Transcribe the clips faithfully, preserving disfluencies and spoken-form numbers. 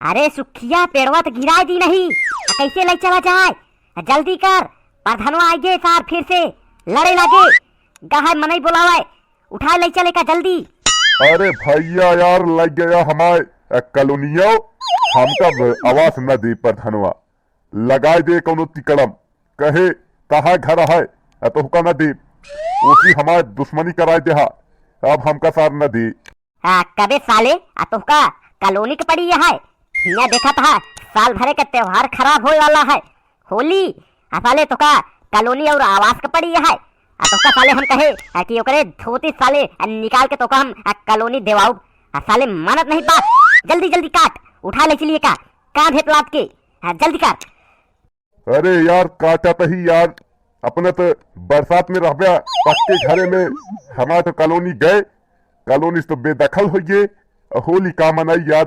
अरे सुखिया, पेड़वा त गिराए दी नहीं, आ कैसे लइ चला जाए? आ जल्दी कर, परधनवा आइगे सार फिर से लड़े लागे, गहाय मनई बोलावे, उठाए लइ चले का जल्दी। अरे भइया यार, लग गया हमारे, अ, कॉलोनियो, हमका ब-, आवास न दे परधनवा, लगाए दे कौनो तिकड़म, कहे तहां घर है, अ, तोहका न दे, ओसी हमारे दुश्मनी कराए देहा, अब हमका सार न दे। आ, कबे साले, आ तोहका कॉलोनी के पड़ी है? हियां देखत हा, साल भरे के त्योहार खराब होए वाला है, होली। आ साले तोहका कॉलोनी और आवास के पड़ी है। आ तोहका साले हम कहे, आ, कि ओकरे धोती साले, आ, निकाल के तोहका हम, आ, कॉलोनी देवाउब। आ साले मानत नहीं बात, जल्दी जल्दी काट, उठा ले चलिए का, कांधे पे लाद के, आ, जल्दी काट। अरे यार, काटत ही यार, अपने तो बरसात में रहबे पक्के घरे में, हमार तो कॉलोनी गए, कॉलोनी तो बेदखल होइ गए, होली का मनाई यार,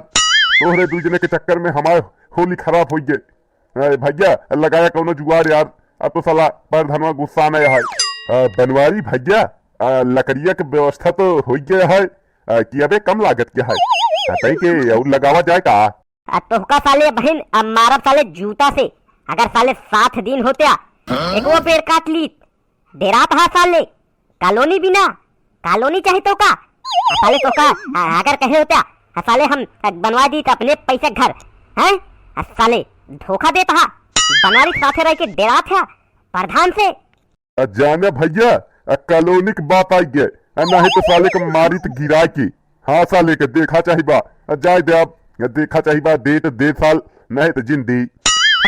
तोहरे दुइ जने के चक्कर में हमार होली खराब होइ गए। ए भइया, लगाया कौनो जुगाड़ यार, अब तो साला परधनवा गुस्सा नहीं है। अ, बनवारी भइया, अ, लकड़िया के व्यवस्था तो होइ गया है, अ, कि अबे कम लागत के है, अ, तई के और लगावा जाए का? आ तोहका साले बहिन, अब मारब साले जूता से, अगर साले सात दिन होत्या, हाँ? एको पेड़ काट लीत, डेरात हा साले, कॉलोनी बिना, कॉलोनी चाही तोहका, आ साले तोहका, आ, अगर कहे होत्या, आ साले हम, आ, बनवा दी त अपने पैसे घर, हैं? आ साले धोखा देत हा, बनवारी साथे रह के डेरात हा, परधान से, आ जाने भइया, आ कॉलोनी के बात आई गए, आ नहीं तो साले के मारी तो गिरा के। हाँ साले के देखा चाहिबा, आ जाए दे अब, आ देखा चाहिबा, डेट दे साल, नहीं तो जिंदी।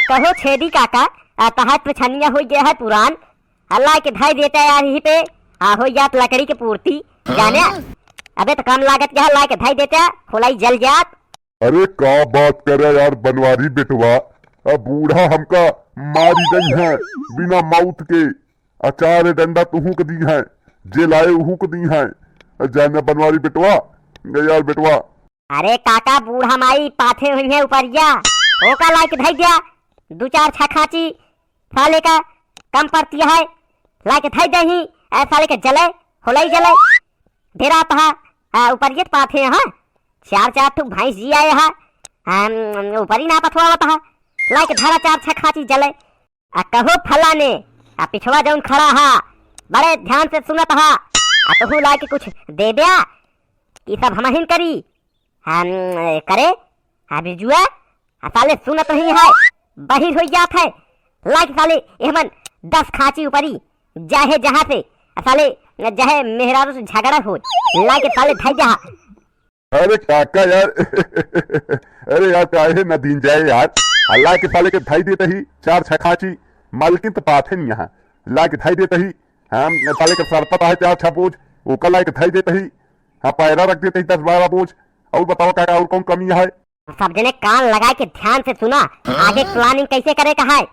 कहो छेदी काका, आ तहार पिछनिया होइ गया है पुरान, आ लाइ के धइ देता यार यही पे, आ होइ जात लकड़ी के पूर्ति, जाने। अबे तो कम लागत के है, लाइ के धइ देता, खोलाई जल जात। अरे का बात करे यार बनवारी बेटवा, अब बूढ़ा हमका मारी गई है बिना मौत के, अचार डंडा तुहू के दी है, जे लाए उहू के दी है, जाने बनवारी बेटवा, यार बेटवा। अरे काका, बूढ़ा माई पाथे हुई है उपरिया, ओका लाइक धई दिया, दू चार छखाची साले का कम पड़ती है, लाइक धई दही, ए साले के जले, होलई जले, डेरा पहा, आ, उपरियत पाथे, हाँ, चार चार ठुक भैंस जी आए हा, हम, ऊपरी ना पथवावत हा, लाइक धरा चार छखाची जले, आ कहो फलाने, आ पिछवा जौन खड़ा हा, बड़े ध्यान से सुनत हा, आ तोहू लाइक कुछ दे द्या, कि सब हमहिन करी, हम, ए, करे, आ बिजुआ, आ साले सुनत नहीं है, बहिर होइ जात है, लाइक साले एहमन दस खाची ऊपरी, जाहे जहाँ से, आ साले जहे मेहरारू से झगड़ा हो, लाइक साले धई जहाँ। अरे काका यार, अरे यार काहे न दीन जाए यार, आ लाइक साले के धई देत ही चार छखाची, मालकिन तो पाथे नहीं यहाँ, लाइक धई देत ही, हम साले के सरपत आहे चार छबोझ, ओका लाइक धई देत ही, हाँ पैरा रख देत ही दस बारह बोझ, और बताओ काका और कौन कमी है? सब जने कान लगाए के ध्यान से सुना, आगे planning कैसे करे का है।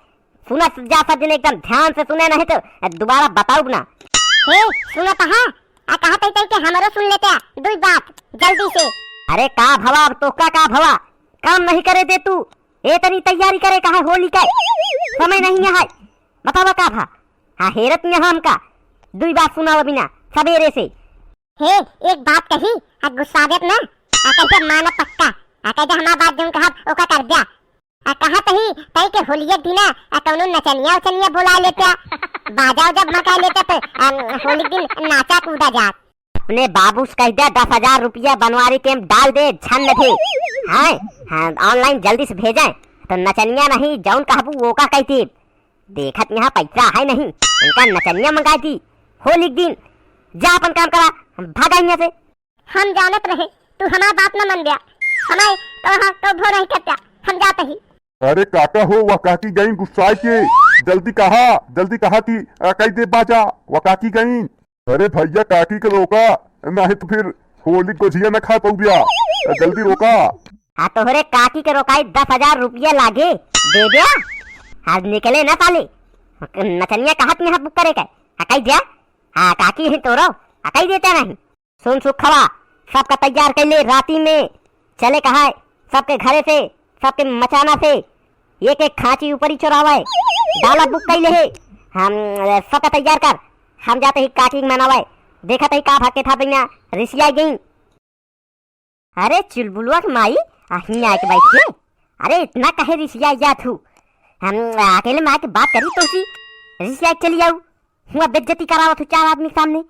सुना जा सब जने एकदम ध्यान से सुने, नहीं तो दोबारा बताउब ना। हे, सुनत हा? आ कहत ही तई के हमरो सुन लेते, दुई बात, जल्दी से। अरे का भवा, अब तोहका का भवा? काम नहीं करे दे तू? ए तनी तैयारी करे का है होली के? समय नहीं है। बतावा का भा? हाँ, हेरत नहीं हमका। दुई बात सुनावा बिना, सबेरे से। हे, एक बात कही, आ गुस्सा देत ना, आ कह दे माना पक्का, आ कह दे हमार बात जौन कहब, ओका कर द्या। आ कहत ही, तई के होलिये दिना, आ कौनो नचनिया उचनिया बुला लेत्या, बाजा उजा मंगा लेत्या, तो, आ, होली दिन नाचा कूदा जात। अपने बाबू से कह दे, दस हजार रुपया बनवारी के में डाल दे, छन दे। हाँ, हाँ, online जल्दी से भेजें, तो नचनिया नहीं, जौन कहबू, ओका कह दे। देखत यहाँ पैसा है नहीं, इनका नचनिया मंगा दी। होली के दिन जा अपन काम करा, हम भागा यहाँ से। हम जानत रहे, तू हमार बात न मन द्या। हमारे तो हाँ, तो भो नहीं करता, हम जाते ही। अरे काका हो, वह काकी गई गुस्साए के, जल्दी कहा, जल्दी कहा कि, आ, कह दे बाजा, वह काकी गई। अरे भइया, काकी के रोका, नहीं तो फिर होली गोझिया न खा पउबिया। जल्दी रोका। आ तोहरे काकी के रोकाई दस हजार रुपया लागे, दे द्या। आज निकले ना साले, नचनिया कहत नहीं book करे के, आ कह द्या। हाँ, काकी ही तोरो, आ कह देता नहीं। सुन सुखवा, सबका तैयार कर ले, राती में चले कहा है, सबके घरे से, सबके मचाना से एक एक खांची ऊपरी चोरावे, डाला book कैले है। हम, अ, सबका तैयार कर, हम जाते ही काकी के मनावे। देखत ही का भाग के था बिना रिसिया गई। अरे चुलबुलवा के माई, आ, हियाँ आके बैठ के। अरे, इतना कहे रिसिया या थू? हम अकेले में आके बात करी तो सी रिसिया के चली जाऊ। हुआ बेइज्जती करावत हू चार आदमी के सामने।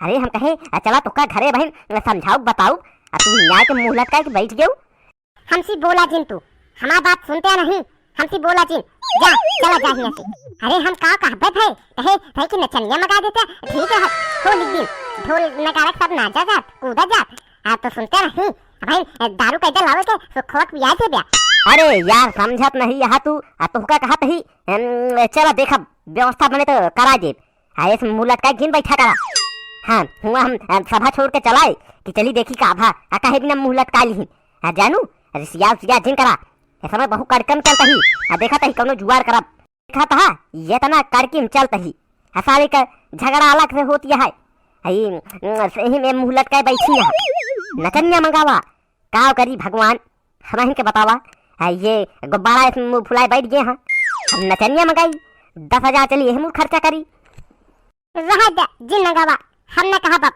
अरे, हम कहे, "आ, चला तोका घरे बहिन, समझाऊ, बताऊ।" आ, तू हियाँ के मुँह लटकाए के बैठ गऊ। हमसे बोला जिन तू, हमार बात सुनते नहीं, हमसे बोला जिन, जा, चला जा हियाँ से। अरे हम का कहबे भई, कहे भई कि नचनिया मगा देते, ठीक है, होली दिन ढोल नगाड़ा के सब नाचा जात, कूदा जात, आ तो सुनते नहीं, भाई दारू कैसे लावे के, सो खोट पिया दे ब्या। अरे यार समझत नहीं यहाँ तू, आ तोहका कहत ही, हम, चला देखब व्यवस्था बने तो करा देब। हाँ, ऐसे मुँह लटकाए जिन बैठा करा। हाँ, हुआ हम, अ, सभा छोड़ के चलाए कि चली देखी का भा, आ काहे बिना मुँह लटका लिहिन। हाँ, जानू, रिसिया उसिया जिन करा। ऐसा में बहु कड़कन चलता ही। हाँ, देखा तही कौनो जुआर करब। देखा तहा, ये तना कड़किन चलता ही। हाँ, साले का झगड़ा अलग से होती है। हाँ, ये, अ, सही में मुँह लटकाए बैठी है। नचनिया मंगावा, का करी भगवान, हमहिन के बतावा। आ, ये गुब्बारा ऐसे मुँह फुलाए बैठ गए हैं। हम नचनिया मंगाई, दस हजार चली, यही मुँह खर्चा करी। रह दे, जिन मंगावा, हम न कहब अब।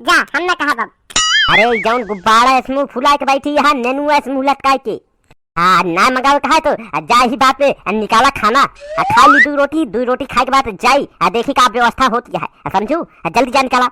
जा, हम न कहब अब। अरे, जौन गुब्बारा ऐसे मुँह फुलाए के बैठी है, नेनुआ ऐसे मुँह लटकाए के। आ, ना मंगावे कहा तो, आ, जा ही बात पे, आ, निकाला खाना, आ, खा ली दू रोटी, दू रोटी खाए के बाद जाई, आ, देखी का व्यवस्था होती है, आ, समझू, आ, जल्दी जा निकाला।